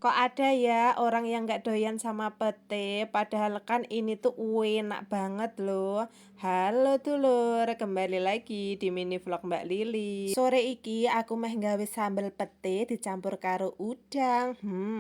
Kok ada ya orang yang nggak doyan sama pete, padahal kan ini tuh enak banget loh. Halo dulur, kembali lagi di mini vlog Mbak Lili. Sore iki aku meh nggawe sambel pete dicampur karo udang.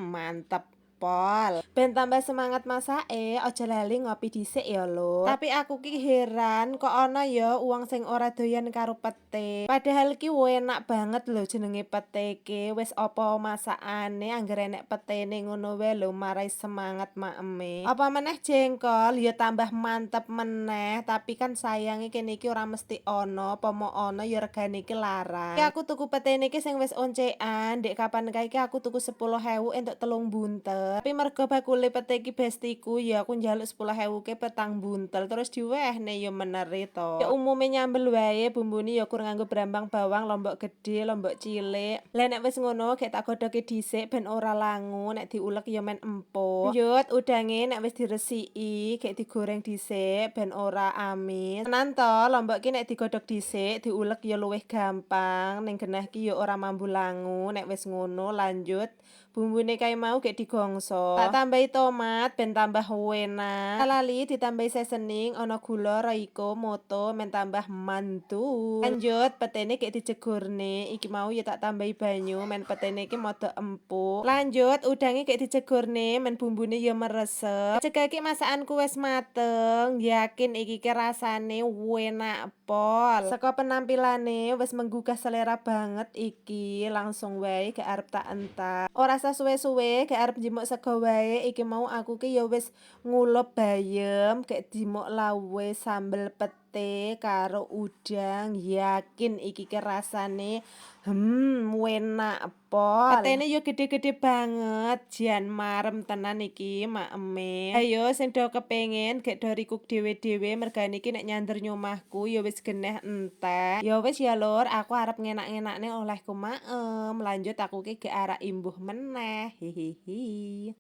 Mantep pol. Ben tambah semangat masake, aja lali ngopi dhisik ya lur. Tapi aku ki heran kok ana ya wong sing ora doyan karo pete. Padahal ki enak banget lho jenenge pete ki. Wis apa masakane anggere enek petene ngono wae lho marai semangat maeme. Apa meneh jengkol ya tambah mantep meneh, tapi kan sayange kene iki ora mesti ana, pomo ana ya regane iki larang. Ki aku tuku petene iki sing wis oncekan, ndek kapan kae iki aku tuku 10.000 entuk 3 buntel. Tapi mergo bakule pete iki bestiku ya aku njaluk 10.000 ke 4 buntel terus diwehne ya meneri to. Ya umume nyambel wae, bumbune ya kur nganggo brambang, bawang, lombok gedhe, lombok cilik. Lah, nek wis ngono gek tak godhoke dhisik ben ora langu, nek diulek ya men empuk. Lanjut udange nek wis diresiki gek digoreng dhisik ben ora amis. Tenan to, lombok ki nek digodhog dhisik diulek ya luwih gampang, ning genah ki ya ora mambu langu. Nek wis ngono lanjut bumbune kae mau gek digongso. Tak tambahi tomat ben tambah enak. Lali ditambahi seasoning ana gula, Royco, Moto men tambah mantul. Lanjut petene gek dijegurne, iki mau ya tak tambahi banyu men petene iki modok empuk. Lanjut udange gek dijegurne men bumbune ya meresep. Cegah iki masakanku wis mateng, yakin iki ki rasane enak pol. Saka penampilane wis menggugah selera banget iki, langsung wae gek arep tak entak. Ora usah suwe-suwe, gek arep njimuk sego wae, iki mau aku ki ya wis ngulup bayem gek dimuk lawuhe sambel pete karo udang, yakin iki ki rasane enak pol. Petene yo gede-gede banget, jan marem tenan iki maeme. Ayo sing do kepengin gek do recook dhewe-dhewe, mergane iki nek nyander nyomahku ya wis geneh entek. Ya wis ya lur, aku arep ngenak-ngenakne olehku maem. Lanjut aku ki gek arep imbuh meneh. Hihihi.